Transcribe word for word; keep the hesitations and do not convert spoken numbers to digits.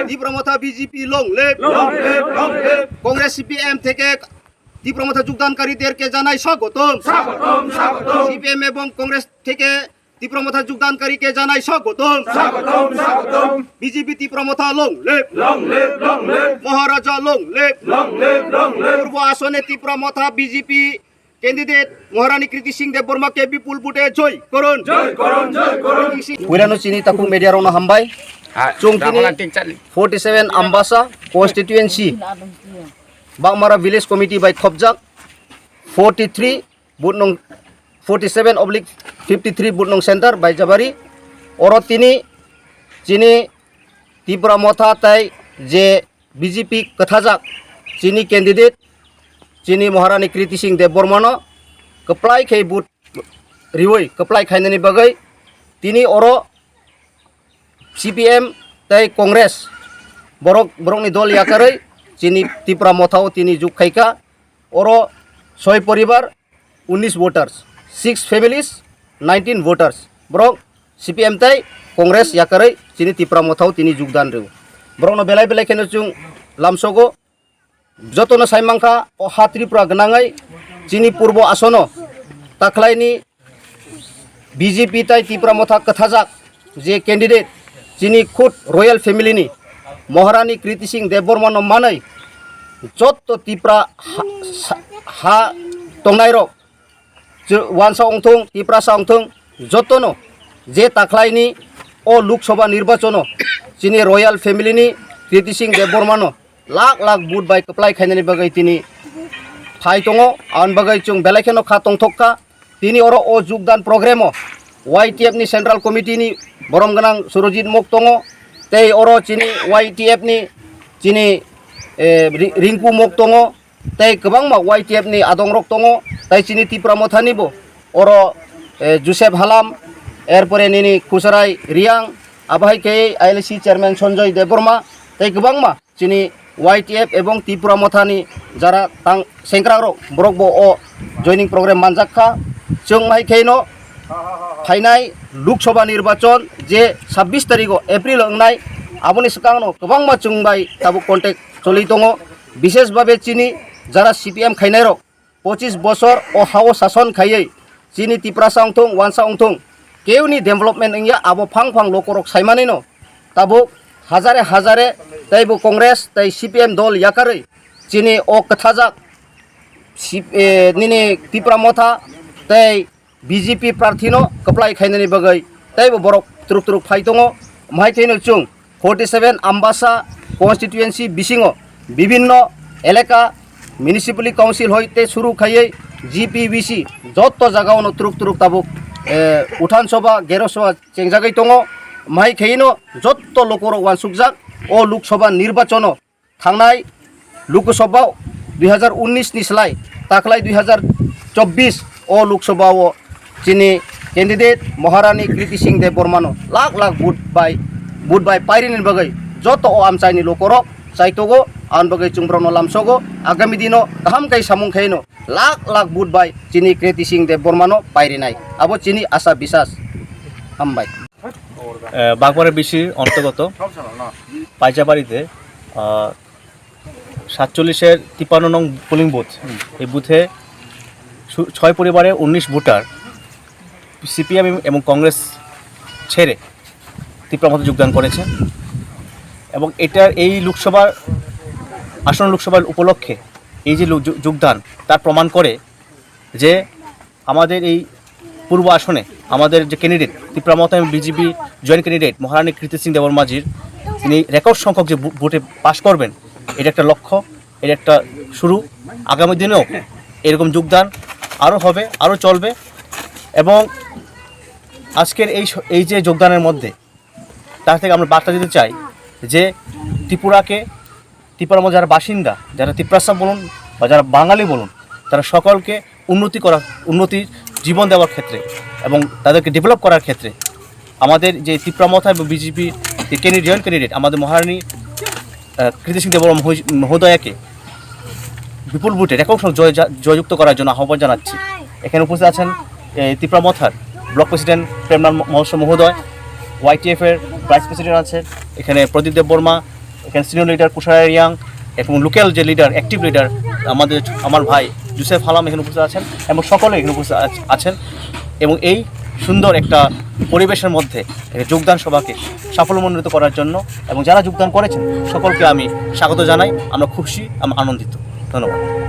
ত্রিপুরা Motha BJP long live। Long live, long live। Congress CPM থেকে ত্রিপুরা মথা যোগদানকারীদেরকে জানাই স্বাগতম। স্বাগতম, স্বাগতম। সিপিএম এবং কংগ্রেস থেকে ত্রিপুরা মথা যোগদানকারীকে জানাই স্বাগতম। স্বাগতম, স্বাগতম। বিজেপি ত্রিপুরা মথা long live। Long live, long live। মহারাজা long live। Long live, long live। পূর্ব আসনে ত্রিপুরা মথা বিজেপি ক্যান্ডিডেট মহারানী কৃতি সিং দেববর্মাকে বিপুল ভোটে জয় করুন। জয় করুন, জয় করুন। Puilano chini takhuk media rokno hambai. Chwng tini forty seven Ambasa constituency Bagmara village committee bai khopjak forty three booth nong, forty seven oblique fifty three booth nong center Baijabari. Oro tini chini Tipra Motha tai je B J P kwthajak chini candidate chini Maharani Kriti Singh Debbarmano kwplai khe vote riwi kwplai khainani bagwi tini oro C P M tei Congress borok, borokni dol yakarwi chini Tipra Mothao tini juk khaikha. Oro soi poribar, unis voters, six families, nineteen voters. Borok C P M tei Congress yakarwi chini Tipra Mothao tini jukdan rw. Borokno belai belai kheno chwng lamsogo. Jotono saimankha o ha Tripura gwnangwi chini purbo asono takhlaini B J P tai Tipra Motha kwthajak je candidate chini khud royal family ni Maharani Kriti Singh Debbarma no manwi jotto Tipra ha, sa, ha tongnairok, je wansa ongthung, Tiprasa ongthung, jottono je takhlaini o Lok Sabha nirbachano chini royal family ni Kriti Singh Debbarma no lak lak vote bai kwplai khainani bagwi tini phai tongo. Aboni bagwi chwng belai kheno kha tongthok kha. Tini oro o jukdan program o Y T F ni Central Committee ni borom gwnang Surojit Mok tongo, tei oro chini Y T F ni chini, eh, Ri-, Rinku Mok tongo, tei kwbangma Y T F ni adongrok tongo, tei chini Tipra Mothani bo oro, eh, Joseph Halam, erpore nini Khusarai Riang, abo hai khe I L C chairman Sanjoy Debbarma, tei kwbangma chini Y T F ebong Tipra Mothani jara tang sengkrakrok borok bo o joining program manjak kha. Chwng hai khe no phainai Lok Sabha nirbachon je sabbish tarikh o April wngnai, aboni swkang no kwbangma chwng bai tabuk contact choli tongo, bishesh babe chini jara C P M khainai rok pochis bosor o hao sason khaiwi chini Tiprasa wngthung, wansa wngthung, keuni development wngya abo phang phang lokorok saimanino tabuk hajare hajare teibo Congress tei C P M dol yakarwi chini o kwthajak si-, eh, nini Tipra Motha tei B J P prarthino kwplai khainani bagwi teibo borok twrwk twrwk phai tongo. Omo hai khe no chwng forty seven Ambasa constituency bisingo bibhinno elaka municipal council hoite suru khaiwi G P B C jotto jagao no twrwk twrwk tabuk, eh, Uthan Sabha, Gero Sabha chengjagwi tongo. Omo hai khe no jotto lokorok uansukjak o Lok Sabha nirbachono thangnai Lok Sabha dui hazar unnish ni slai takhlai dui hazar chobbish o Lok Sabha o chini candidate Maharani Kriti Singh Debbarmano lak lak vote bai, vote bai pairini bagwi joto o amchaini lokorok chaitogo, aboni bagwi chwng borokno lamsogo, agami dino kaham kai samung khaino lak lak vote bai chini Kriti Singh Debbarmano pairinai, abo chini asa bisas. Hambai. আহ, বাগমারা বিসির অন্তর্গত পাইচাবাড়িতে, আহ, সাতচল্লিশের তিপ্পান্ন নং polling booth. এই বুথে সু-, ছয় পরিবারে উনিশ ভোটার সিপিএম এবং কংগ্রেস ছেড়ে তিপ্রা মথে যোগদান করেছে। এবং এটার এই লোকসভার, আসন্ন লোকসভার উপলক্ষে এই যে লো-, যো-, যোগদান, তার প্রমাণ করে যে আমাদের এই পূর্ব আসনে আমাদের যে ক্যান্ডিডেট তিপ্রা মথা এবং বিজেপি জয়েন্ট ক্যান্ডিডেট মহারানী কৃতি সিং দেববর্মাজির, তিনি রেকর্ড সংখ্যক যে ভো-, ভোটে পাশ করবেন, এটা একটা লক্ষ্য, এটা একটা শুরু। আগামী দিনেও এরকম যোগদান আরও হবে, আরও চলবে। এবং আজকের এই স-, এই যে যোগদানের মধ্যে তার থেকে আমরা বার্তা দিতে চাই যে ত্রিপুরাকে, ত্রিপুরার মধ্যে যারা বাসিন্দা, যারা তিপ্রাসা বলুন বা যারা বাঙালি বলুন, তারা সকলকে উন্নতি করা, উন্নতির জীবন দেওয়ার ক্ষেত্রে এবং তাদেরকে ডেভেলপ করার ক্ষেত্রে আমাদের যে তিপ্রা মথা এবং বিজেপি যে ক্যান্ডিডেট, জয়েন্ট ক্যান্ডিডেট আমাদের মহারানী, আহ, কৃতি সিং দেববর্মা মহোজ-, মহোদয়াকে বিপুল ভোটে রেকর্ড সংখ্যক জয়-, জয়যুক্ত করার জন্য আহ্বান জানাচ্ছি। এখানে উপস্থিত আছেন এই তিপ্রা মথার ব্লক প্রেসিডেন্ট প্রেমলাল ম-, মহোৎসব মহোদয়, ওয়াইটিএফ এর ভাইস প্রেসিডেন্ট আছেন এখানে প্রদীপ দেববর্মা, এখানে সিনিয়র লিডার কুশারা রিয়াং এবং লোকাল যে লিডার, অ্যাক্টিভ লিডার আমাদের, আমার ভাই জোসেফ হালাম এখানে উপস্থিত আছেন এবং সকলে এখানে উপস্থিত আছ- আছেন এবং এই সুন্দর একটা পরিবেশের মধ্যে এই যোগদান সভাকে সাফল্যমণ্ডিত করার জন্য এবং যারা যোগদান করেছেন সকলকে আমি স্বাগত জানাই। আমরা খুশি, আমরা আনন্দিত। ধন্যবাদ।